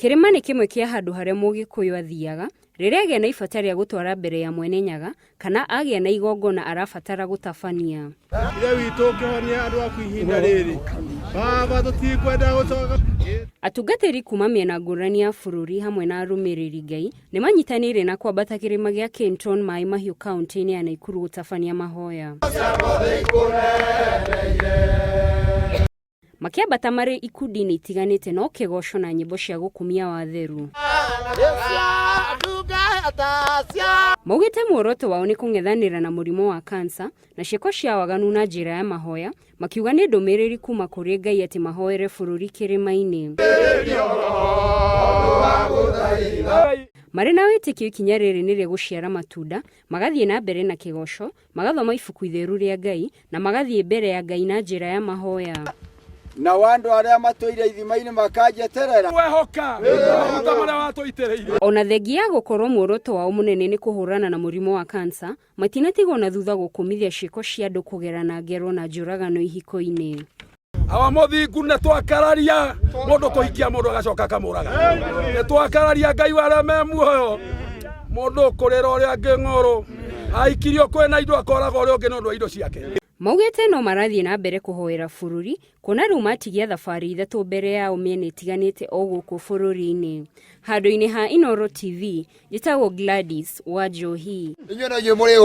Kĩrĩma nĩ kĩmwe kĩa handũ harĩa Mũgĩkũyũ athiaga rĩrĩa agĩa na ibata rĩa gũtwara mbere ya Mwene Nyaga kana agĩa na igongona arabatara gũtabania. Ithe witũ ũkĩhonia andũ aku ihinda rĩrĩ baba tũtikwenda gũcoka. Atungatĩri kuma mĩena ngũrani ya bũrũri hamwe na arũmĩrĩri Ngai nĩ manyitanĩire na kwambata kĩrĩma gĩa Kenton Maĩ Mahiũ kaunti-inĩ ya Naikuru gũtabania mahoya. Makĩambata marĩ ikundi-inĩ itiganĩte no kĩgoco na nyĩmbo cia gũkumia watheru. Maugĩte muoroto wao nĩ kũng'ethanĩra na mũrimũ wa kansa na ciĩko cia waganu na njĩra ya mahoya, makiuga nĩ ndũmĩrĩri kuma kũrĩ Ngai atĩ mahoere bũrũri kĩrĩma-inĩ. Marĩ na wĩtĩkio ikinya rĩrĩ nĩ rĩgũciara matunda, magathiĩ na mbere na kĩgoco, magathoma ibuku itheru rĩa Ngai, na magathiĩ mbere ya Ngai na njĩra ya mahoya. Nao andũ arĩa matũire ithima-inĩ makanjeterera. Wehoka maguta marĩa watũitĩrĩirie. Ona thengia ya gũkorwo muoroto wao mũnene nĩ kũhũrana na mũrimũ wa kansa, matinatigwo na thutha gũkũmithia ciĩko cia andũ kũgerana ngero na njũragano ihiko-inĩ. Awa mũthingu nĩ twakararia mũndũ kũhikia mũndũ agacoka akamũraga. Nĩ twakararia Ngai wa arĩa me muoyo mũndũ kũrĩra ũrĩa angĩ ng'ũrũ aikirio kwĩna indo akoraga ũrĩa ũngĩ nĩ ũndũ wa indo ciake. Maugĩte no marathiĩ na mbere kũhoera bũrũri kuona rĩu matigia thabarĩ ithatũ mbere yao mĩena ĩtiganĩte o gũkũ bũrũri-inĩ. Handũ-inĩ ha Inooro TV, njĩtagwo Gladys Wanjohi. Inyuĩ no inyuĩ mũrĩ.